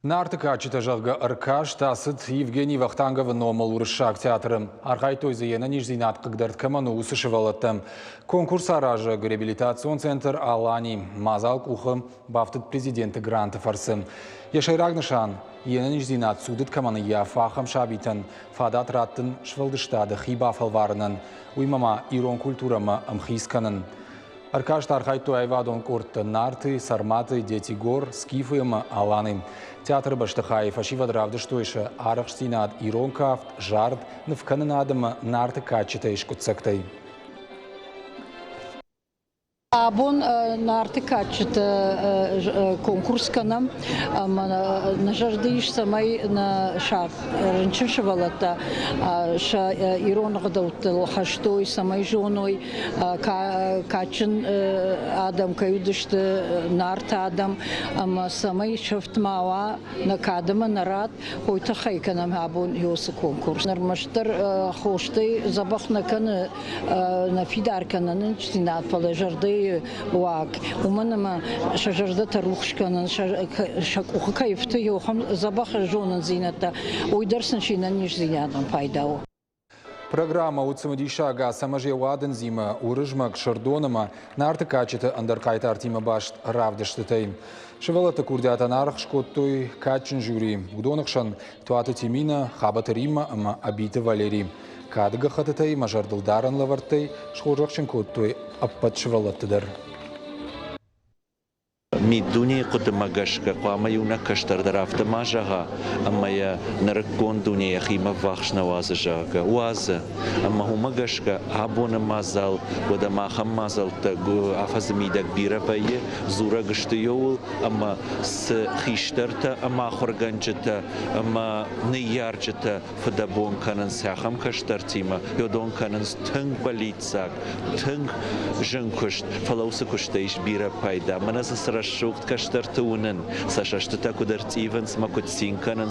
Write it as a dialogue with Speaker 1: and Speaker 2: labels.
Speaker 1: Нарты кадджытӕ, зӕгъгӕ, ӕркаст ацыд Евгений Вахтанговы номыл уырыссаг театры. Архайдтой дзы йе нӕниздзинад хъыгдӕрд кӕмӕн у, уыцы сывӕллӕттӕ. Конкурс аразӕг реабилитацион центр «Алани» мадзал къухы бафтыд президенты гранты фӕрцы. Йӕ сӕйраг нысан – йе нӕниздзинад цудыд кӕмӕн ӕййафы, ахӕм сабитӕн фадат раттын сфӕлдыстады хи бафӕлварынӕн, уыимӕ ма ирон культурӕмӕ ӕмхиц кӕнын. Ӕркаст архайдтой аивадон къордтӕ Нарты, Сарматы, Дети гор, Скифы ӕмӕ Аланы. Театры бӕстыхайы фӕсивӕд равдыстой сӕ арӕхстдзинад ирон кафт, зард, нывкӕнынад ӕмӕ Нарты кадджытӕй скъуыддзӕгтӕй.
Speaker 2: Абон Нарты кадджыты конкурс кӕнӕм ӕмӕ нӕ зӕрды ис, цӕмӕй нӕ рынчын сывӕллӕттӕ сӕ ирон ӕгъдӕуттыл хӕстой, цӕмӕй зоной, кадджын адӕм кӕй уыдысты, Нарты адӕм, ӕмӕ цӕмӕй сӕфт ма уа нӕ кад ӕмӕ нӕ рад, уый тыххӕй кӕнӕм абон уыцы конкурс. Ӕрмӕстдӕр хостӕй дзӕбӕх нӕ кӕны, нӕ фидар кӕны ӕнӕниздзинад, фӕлӕ зӕрдӕйы уаг, уымӕн ӕмӕ сӕ зӕрдӕтӕ рухс кӕнын, сӕ къухы кӕй фты, ахӕм дзӕбӕх зонындзинӕдтӕ, уый дӕр сын се нӕниздзинадӕн пайда у.
Speaker 1: Программӕ уыд цымыдисаг Ацӕмӕз йӕ уадындзимӕ, Уырызмӕг, Сырдон ӕмӕ Нарты кадджыты ӕндӕр хъайтартимӕ баст равдыстытӕй. Сывӕллӕтты курдиатӕн аргъ скодтой кадджын жюри. Уыдоны хсӕн Туаты Тиминӕ, Хабӕты Риммӕ ӕмӕ Ӕбиты Валери. Кады гӕххӕттытӕй ӕмӕ зӕрдылдарӕн лӕвӕрттӕй схорзӕхджын кодтой ӕппӕт сывӕллӕтты дӕр.
Speaker 3: Миддунейы хъуыдымӕ гӕсгӕ хъуамӕ иунӕг кӕстӕр дӕр афтӕ ма зӕгъа, ӕмӕ йӕ нырыккон дуне йӕхимӕ ввахс нӕ уадзы, зӕгъгӕ. Уадзы. Ӕмӕ уымӕ гӕсгӕ абоны мадзал, уӕдӕ ма ахӕм мадзӕлттӕ афӕдзы мидӕг бирӕ вӕййы, дзурӕг сты иуыл, ӕмӕ цы хистӕртӕ ӕмӕ ахуыргӕнджытӕ ӕмӕ ныййарджытӕ фыдӕбон кӕнынц ахӕм кӕстӕртимӕ, уыдон кӕнынц тынг бӕллиццаг, тынг зын куыст, фӕлӕ уыцы куыстӕй ис бирӕ пайда. Мӕнӕ цы рӕсугъд кӕстӕрты уынын, сӕ цӕстытӕ куыд ӕрттивынц ӕмӕ куыд цин кӕнынц.